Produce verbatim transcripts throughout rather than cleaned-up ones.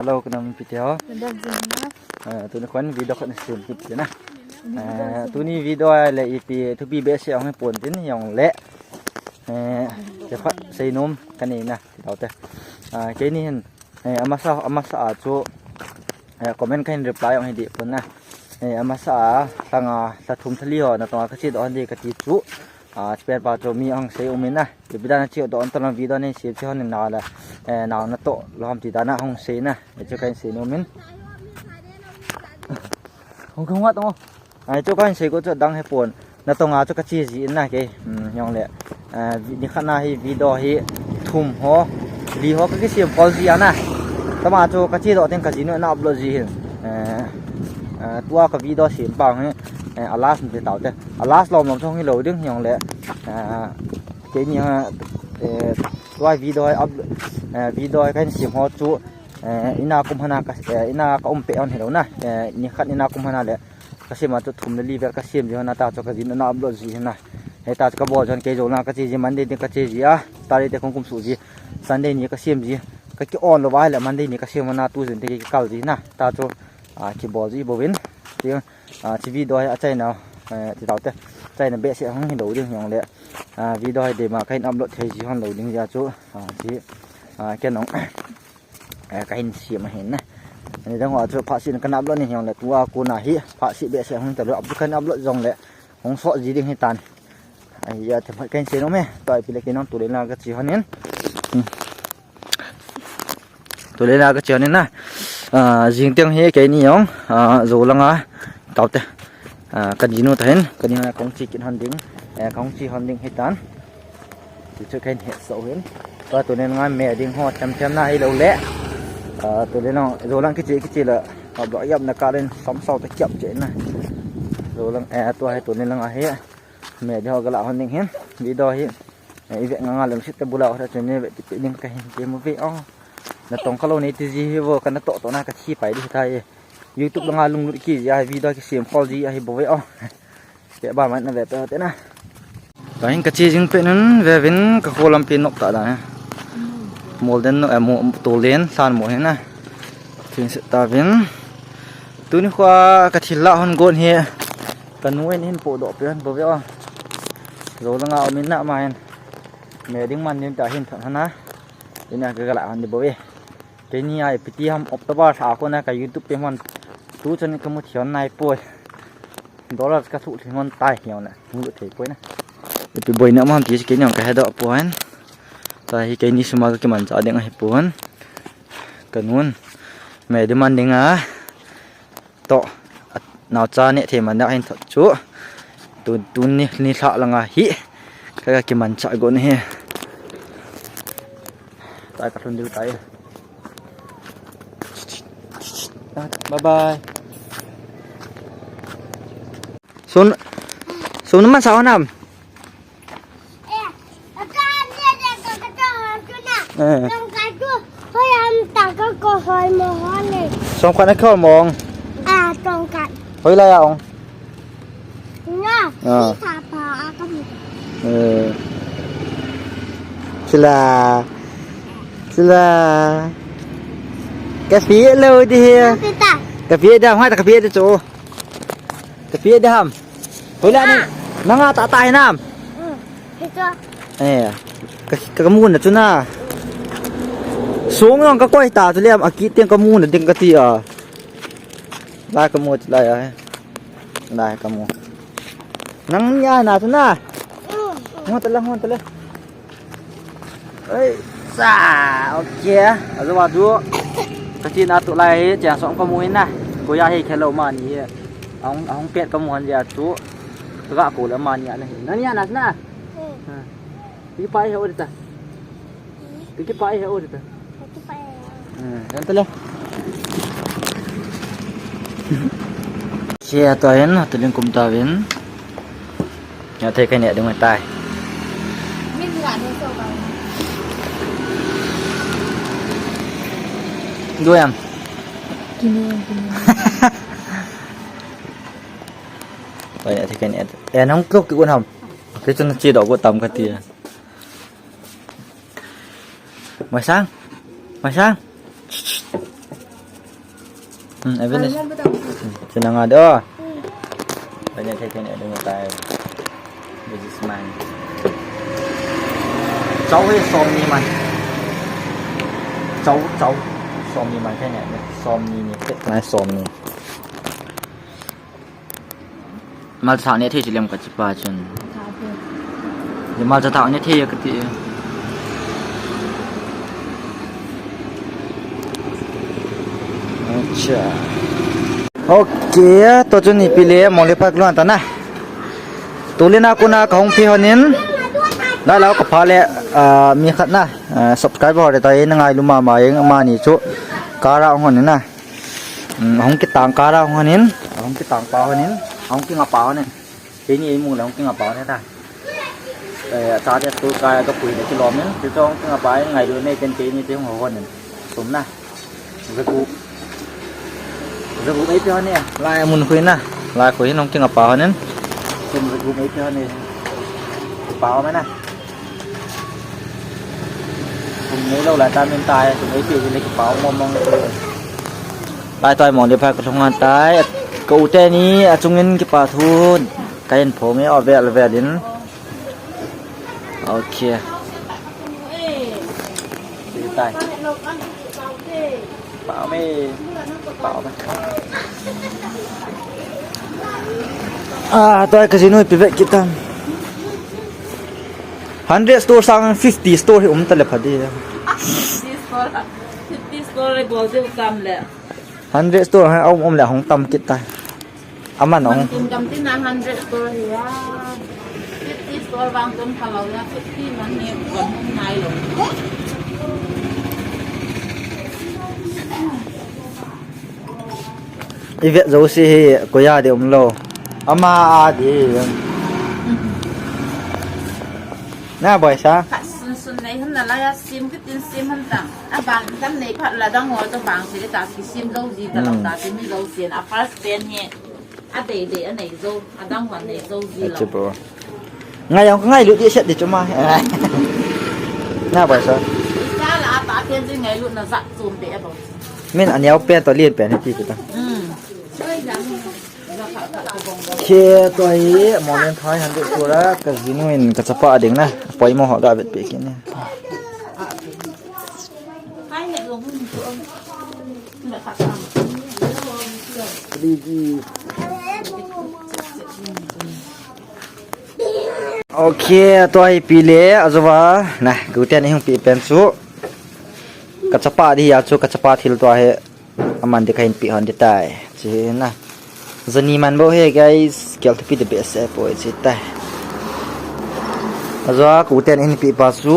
Hello, ka nam ipi ti ho? Ka nam jing na. Eh, tuni khun video khat na sem kit te na. Eh, tuni video a le ipi thupi behseh hung hi pon tin jong le. Eh, te khat seinom ka nei na ti tau te. Ah, keini hin, eh, amasa, amasa a chu, eh, comment ka hin reply jong hi deh pon na. Eh, amasa a lha nga, lha thum lha li ho natong a ka che doh hon ding ka ti chu. Ah, chupet pa chu mi ahung sei um in na. Ipi dan a che doh hon ta lam video nei sem che hon in na le. Eh, nang na toh lou ham ti dan a hung sei na. Eh, chu ka hin seinom in. Hung, hung ngat o. Ai, chu ka hin sei got chu adang hi pon. Natong a chu ka che ji in na kei. Hmm, jong le. Ah, vi-, ni khat na hi video hi thum ho, li ho ka kisem khol ji a na. Tama chu ka che doh teng ka jinu na upload ji hin. Eh, eh, tua ka video sem pa hi, eh, a last ni te tau te. A last lom lom chu hung hi lou ding jong le. Eh, keini ha, eh, tua video hi up, eh, video hi ka hin sem ho chu, eh, ina kum hana ka, eh, ina ka um pe hon hi lou na. Eh, ni khat ina kum hana le. Ka sem a chu thum le li vel ka sem ji hon a ta chu ka jinu na upload ji hin na. Hita chu ka bol jon kei jou na ka che ji Monday ni ka che ji a. Saturday te kong kum su ji. Sunday ni ka sem ji. Ka ki on lou vai le Monday ni ka sem na tu jin te ki kal ji na. Ta chu, ah, kibol ji bouvin. Ti, ah, chi video hi achaina, eh, ti tau te. Achaina behseh hung hi lou ding jong le. Ah, video hi dei ma ka hin upload thei ji hon lou ding jeh chu. Ah, chi, ah, ken jong. Eh, ka hin sem ahin na. Ani dang ho chu phatseh ka na upload ni jong le tua kon a hi phatseh behseh hung ta lou, upload ka na upload jong le hung sot ji ding hi tan. Ai ya te ka hin sei nom e. Tua ipi le kei nong tu le na ka che hon in. Hmm. Tu le na ka che hon in na. Ah, jing teng hi keini jong, ah, jou lang a tau te. Ah, ka jinu ta hin, ka jinu na kong che kit hon ding. Eh, kong che hon ding hi tan. Ti chu ka hin hetsah u hin. Tua tuni langa me ding ho them them na hi lou le. Ah, tuni lang, jou lang kiche kiche le. Ah, block yap na ka len som sao ta kiap che na. Jou lang, eh, tua hi tuni langa hi. Me ding ho ka la hon ding hin. Video hi. Eh, i ve nga nga lungset te bula ho ta chu ni ve ti pe ding ka hin ti mo ve o. Natong ka lou nei ti ji hi vo ka na toh toh na ka thi pai di ta e. YouTube langa lunglut kit ji a hi video kisem khol ji a hi bou ve o. Kei ba mai na ve pe te na. Ka hin ka che jing pet un ve vin ka kho lampi nok ta da na. Mol den no, eh, mo, tol den san mo hi na. Tin se ta vin. Tuni kho a ka thil la hon gon hi. Ka nu in hin po doh pe hon bou ve o. Jou langa um in na ma hin. Me ding man din ta hin than hana. Ina ka la hon di bou ve. Keini a ipi ti ham October lha a kona ka YouTube page hon tu chan ka mu thei nai poi. Dollar ka thu thei ngon tai hiau na. Mu thei poi na. Ipi boina ma ham ti keini ka he doh poi. Ta hi keini sum a ka kimanchah ding ahi pon. Ka nun. Me demand ding a. Toh, a, naocha neh thei man ding ahin thot chu. Tu, tuni, ni lha langa hi. Ka, ka kimanchah gon hi. Tai ka lhun diu tai. Bye bye. Sun, sun man sa nam. Eh. Sawmkhat na kihol mong. Ah, sawmkhat. Hoilai a ong? Na, ah. Sisa pa a ka mu. Eh. Sila. Sila. Ka pe lou di hi. Ka pe ta. Ka pe da, hoi ta ka pe da chu. Ka pe da ham. Hoilai ni. Ah. Nanga ta ta hi nam. Mm. Hi chu. Eh, ka, ka, ka mu na chu na. Sung jong ka koi ta chu lem, a kit teng ka mu na ding ka ti a. Lai ka mu chu lai a. Lai ka mu. Nang nia na chu na. Mm. Ngon ta la, ngon ta la. Ei, sa, okay. Ajo wa du. Ka chi na tu lai hi, chia song ka mu hin na. Ko ya hi khe lou ma ni hi. Ahung, ahung pet ka mu han ja tu. Ka ga ko la ma ni a na hi. Nang nia na na. Mm. Ha. Ki pai he o ta. Ki pai he o ta. Ki pai. Hmm, yan tale. Sia to yan, tuling kum ta vin. Ya thei kai ne dung tai. Min ga ne so ba. Du yan. Kini yan, kini yan. Pai ya thei kai ne. Ya nong klok ki un ham. Ki chun chi do go tam ka ti. Mai sang. Mai sang. Hmm, Evan. Chuna nga do. Banya thei thei ne ding tai. This is mine. Chau hi som ni man. Chau, chau. Som ni man thei ne. Som ni ni. Thei nai som ni. Malcha ne thei chilem ka chipa chun. Ni malcha ta ne thei ka ti. Acha. Okay, to chun ipi le mole phak luan ta na. Tulina kuna ka hung pi honin. Na lau ka pha le, ah, mi khat na, ah, subscriber ho le ta na ngai lu mama eng ama ni chu. Kara hung honin na. Um, hung kitang kara hung honin. Hung kitang pa honin. Hung kinga pa honin. Keini ei mong le hung kinga pa ne ta. Eh, acha te school kai ka pui le kilom in. Ti chong kinga pa in ngai lu nei ten keini te hung ho hon in. Sum na. Zagup. Zagup ei pe hon ne. Lai mun khui na. Lai khui hin hung kinga pa hon in. Sum zagup ei pe hon ne. Pa hon na. Kum mu lo lai ta min tai, kum ei pi le kipa mong mong. Tai tai mong le pha ka thong tai. Ka u te ni achung in kipa thu. Ka in phong e avel vel in. Okay. Tai. Pao me. Pao me. Ah, toi ka jinu pi ve kitam. Hundred store sang fifty store hi um ta le pha di. Fifty store, fifty store le bol de kam le. Hundred store ha um um le hong tam kit ta. Aman hong. Kum kam tin a hundred store hi a. Fifty store vang tum kha lo ya, fifty man ni kum hong nai lo. I vet jouse hi koiya de um lou. Ama a de. Na boisa? Khat sun sun nei hun na la ya sim kitin sim han tang. A bang kan nei phat la dang ho to bang si ta ki sim lou ji ta lou ta si mi lou si a first pen hi. A dei dei a nei jou, a dang hon nei jou ji lou. Ngai ang ngai lu di set di chuma. Na boisa? Sa la ta pen ji ngai lu na za chum be a bang. Min a neo pen to lien pen hi ti ta. Hmm. Khe to hi, molen thai hundred tura, ka jinu in ka chapa ding na, poimo ho ga vet pe kin ni. Okay, to hi pi le, ajowa, na, guten hung pi pen chu. Ka chapa di ya chu, ka chapa thil to hi. Aman di kahin pi hon di tai. Chi na. Jani man bo he guys. Kel thupi the best eh poi chi tai. Ajowa ka u ten in pi pa chu.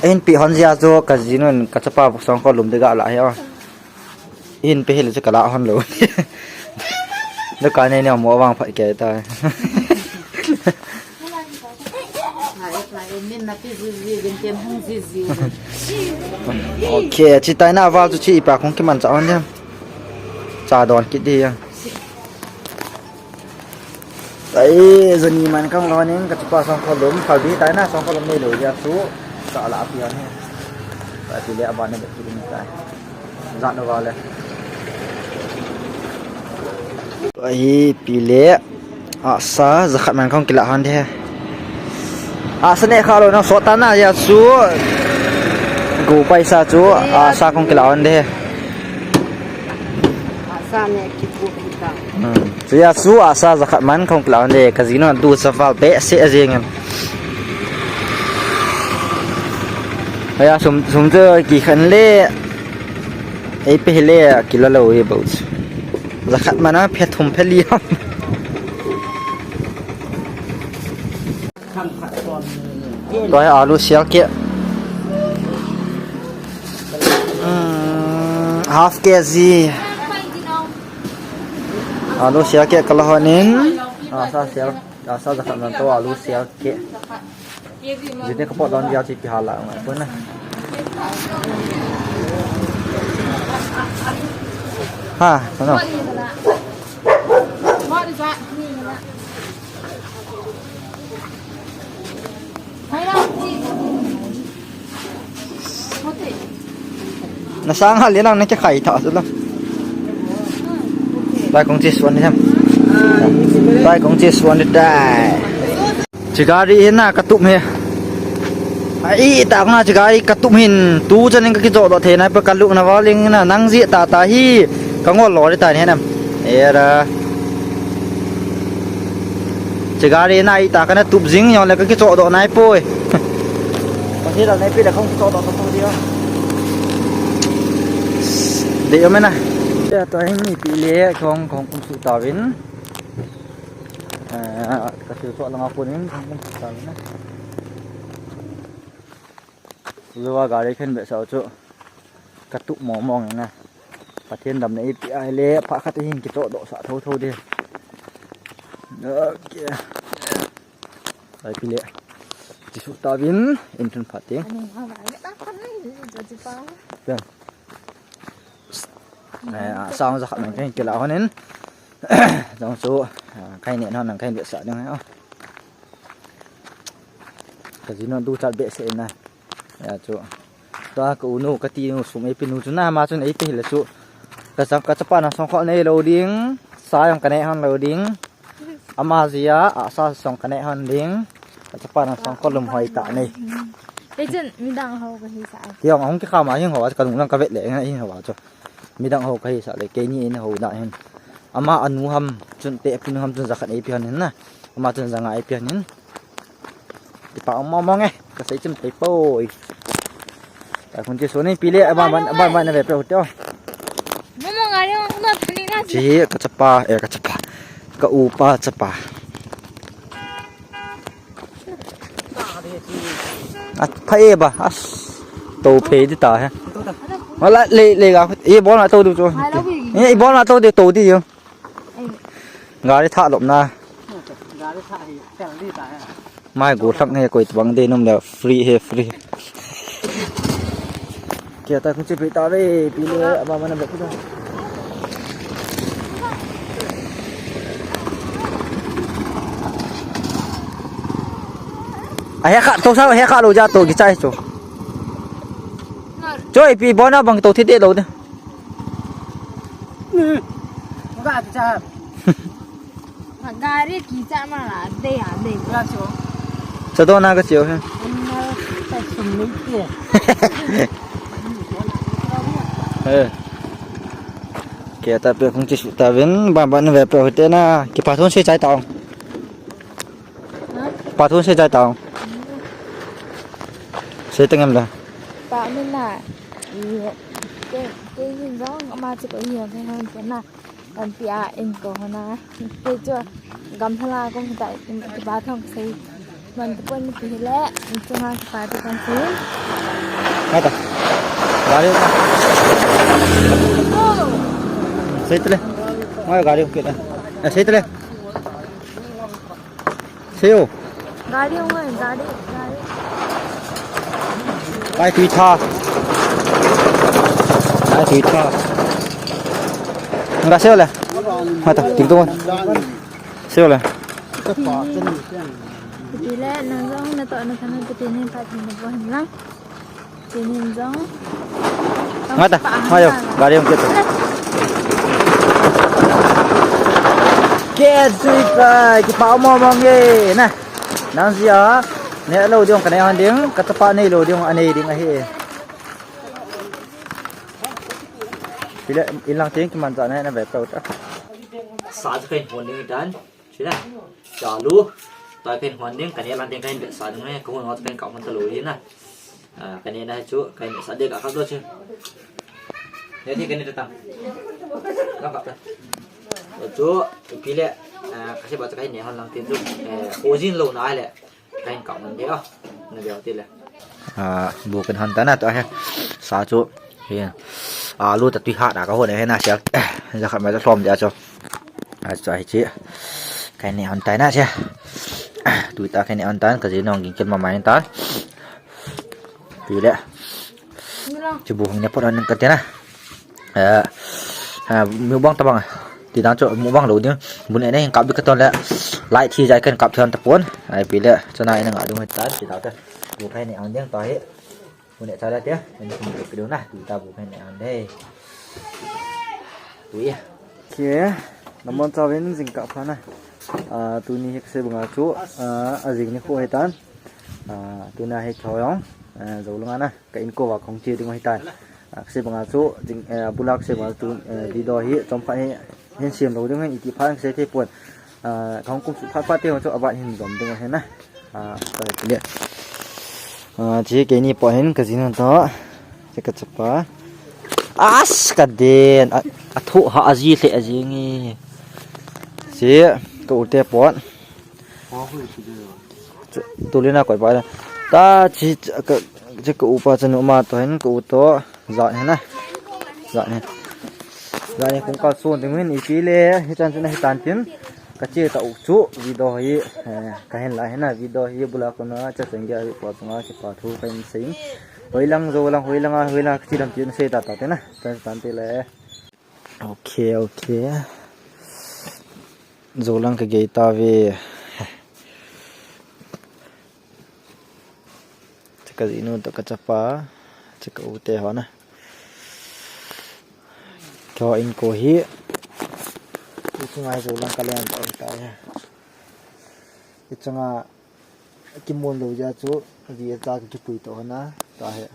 In pi hon jia chu ka jinun ka chapa song ko lum de ga la he o. In pe hil chu ka la hon lo. Dukan nei ne mo wang phat ke tai. Okay, chi tai na val chu chi pa khong kiman cha on jam. Cha don kit di ya. Tai jani man kang lo ning ka chupa song kholum, kal bi tai na song kholum nei lo ya chu. Ka la pi an he. Ka ti le aban ne ki ding tai. Zan no vale. Ahi pi le. Asa, jakhat man kong kila hon de. Asa ne kha lo na sota na ya chu. Go paisa chu, asa kong kila hon de. Asa ne kipu kita. Hmm. Chu ya chu, asa jakhat man kong kila hon de. Ka jinu du sa val pe se a jeng em. Aya sum, sum chu ki khan le. Ei pe hi le, kila lo e bo chu. Jakhat man a phe thum phe li ham. Toi alu sial ke. Hmm, half K G. Alu sial ke kala honin. Asa sial, asa jakhat man to alu sial ke. Jite ka pot don dia chi ki hala ngai pun na. Ha, ano? Nasang hal yan ang nakikai ta sila. Tai kong chi suan ni ham. Tai kong chi suan ni tai. Chi gari hi na ka tup hi. Ai, ta kong na chi gari ka tup hin. Tu chan in ka kijo doh thei nai pa ka luk na valing na nang ji ta ta hi. Ka ngol lo ri ta ni nam. Era. Chi gari na i ta ka na tup jing yong le ka kijo doh nai poi. Ka hi la nai pi da kong kijo doh ta tu dia. De yo me na. Ya to hin mi pi le kong kong kum su ta vin. Eh, ka thil chawh langa punin kan kan ta na. Lua gari khen behsah chu ka tup mawng mawng na. Pathian damna ipi ai le pha khat hin kichawh doh sah tho tho di. Okay. Ai pi le. Chi su ta vin in thun pha ting. Ani ha ba ya ta kan ni ji ji pa. Pen. Eh, a sang za khat nang khen kila honin. Jong chu, ah, kai ne non nang kai behsah ding hai. Ka ji non du chat behseh na. Ya chu. Tua ka u nu, ka ti nu sum ei pi nu chu na ma chun ei pi le chu. Ka chang ka chapa na song khol nei lo ding. Sa jong ka ne hon lo ding. Ama jia, a sa song ka ne hon ding. Ka chapa na song khol lum hoi ta nei. Ei chun midang ho ka hi sa. Tiang hong ki kha ma hing ho, ka nu lang ka vet le, hing ho chu. Midang ho ka hi sa le, keini in ho da hin. Ama anu ham, chun te pi nu ham chun za khat ei pi hon hin na. Ama chun za nga ei pi hon hin. Ti pa mong mong e, ka sei chim tei poi. Ta kun chi so ni pi le, ba ban, ba ban na ve pe hotel. Mama ngari ang na thani na. Chi ka chapa, eh, ka chapa. Ka upa chapa. A, pha e ba, as. To phe di ta he. Wala le, le ga, e bol na to du chu. E bol na to de to di yo. Gari tha lop na. Gari tha hi, fel di ta he. Mai go thak he koi tbang de nom le free he free. Kia ta khun che pe ta ve, pi le, ama mana bek ta. A he kha, to sa he kha lo ja to ki chai cho. Choi pi bona bang to thi de lo de. Ga ki cha. Gari ki cha ma la de ya de. Ga cho. Cha do na ka chiu he. Amma ta sum ni ke. Eh. Kia ta pe khun chi su ta vin, ban ban ve pe hote na, ki pa thun se chai ta ong. Ha? Pa thun se chai ta ong. Se tengem da. Pa min na. I ke ke yin jong ama chi ko yin ke han ke na. Kan pi a in ko na. Ke chu gam thala ko ta ki pa thong sei. Man tu pon pi le, in chu ma ki pa tu kan sei. Hai ta. Gari. Oh. Sei tle. Mai gari ke ta. Eh, sei tle. Seo. Gari hung e, gari, gari. Ai, tui tha. Ai, tui tha. Nga seo le. Mata, ting tong. Seo le. Ti le, na jong na to na kana ti ni pa ti ni bo hin lang. Tinin jong. Nga ta, nga yo, gari hung kit. Kit sui kai, kipa mo mo nge, na. Nang jia, ne lo ding, ka ne hon ding, ka chapa ne lo ding, a ne ding ahi. Pile, ilang ting, kiman cha ne, na ve tau ta. Sa cha kai hon ding dan. Sina. Chalu. Ta kahin hon ding, ka ne lang ding kahin behsah ding e, ka hon hon kahin kap hon talou hi na. Ah, ka ne na chu, kahin behsah ding ka kap lou chu. Ne thi ka ne ta tang. Lang kap ta. Chu, pi le, ah, ka se ba cha kahin ne hon lang tin chu. Eh, ho jin lou na le. Kahin kap hon ding a. Na deu ti le. Ah, bu kan hon ta na to he. Sa chu. Hi. Alu ta tui hat a ka hon he na sia. Za khat mai ta lhom dia chu. A chu hi chi. Kahin ne hon tai na sia. Tui ta kahin ne hon tan ka ji nong ging kel ma mai tan. Tui le. Chu bu hung ne pon an ka te na. Eh, eh, mukbang tabang. Ti dan chu mukbang lou ding. Bu ne ne hin kap bik ka ton le. Light thi jai kan kap thon ta pon. Ai pi le. Chana ina nga dung tan ti da ta. Bu kahin ne hon ding ta hi. Bu ne cha la tia, bu ne kum pi dong na, tu ta bu pen ne an dei. Tu ya. Ke. Nabonchauvin jingkah pha na. Ah, tuni hi kasei banga chu, ah, ajing nikho hitan. Ah, tuna hi keiho jong, ah, Jolang a na, ka inko a kahung che ding ahitan. Ah, kasei banga chu, jing, eh, abul a kasei banga chu, eh, video hi chomkhat hi hin sem lou ding ahin, iti phat kasei thei pon. Ah, kahung kum suh phat phat teng chu aban hin jom ding ahi na. Ah, ka le. Ah, che keini po hin kajinu toh. Che kachapa. As, kaden. A, athu ha aji le aji nge. Che ka u te po. Che, tulina koi pa. Ta che, che ka, che ka u pa chanu ma toh hin ka u toh. Jat hi na. Jat hi. Jat hi kung kalson ding hin ipi le, hichan chun hitan tin. Kache tah u chu video hi, eh, kahin la hi na video hi bula kona cha chang gei hi po chunga kipa thu kahin sei. Hoilang Jolang, hoilang a, hoilang kache dam tin sei ta ta te na. Tan tan te le. Okay, okay. Jolang kagei tave. Che kajinu toh kachapa, che ka u te ho na. Keiho inko hi. Hichunga hi Jolang kalen toh ahitai. Hichunga kimun lou jeh a chu, aji acha kipui toh ho na. Tahi.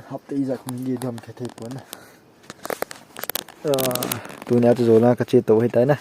Hapta ijat kung gei dam khe thei pon na. Ah, tunia chu Jolang kache toh ahitai na.